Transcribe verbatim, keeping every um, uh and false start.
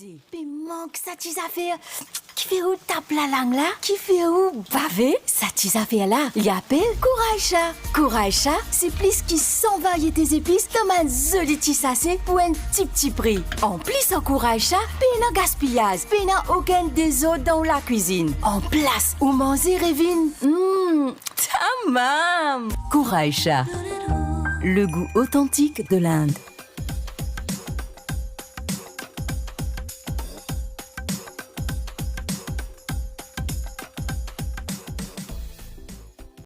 Pe mank sa ti zafer ki fer ou tap lalang la, ki fer ou bave. Sa ti zafer la, li apel Kouray Sa. Kouray Sa, se plis ki san variete zepis dan bann zoli ti sase pou enn ti pti pri. Anplis, ar Kouray Sa, pena gaspiyaz, pena okenn dezord dan ou lakwizinn. Anplas, ou manze revinn, mm, tamam! Kouray Sa, le goût authentique de l'Inde.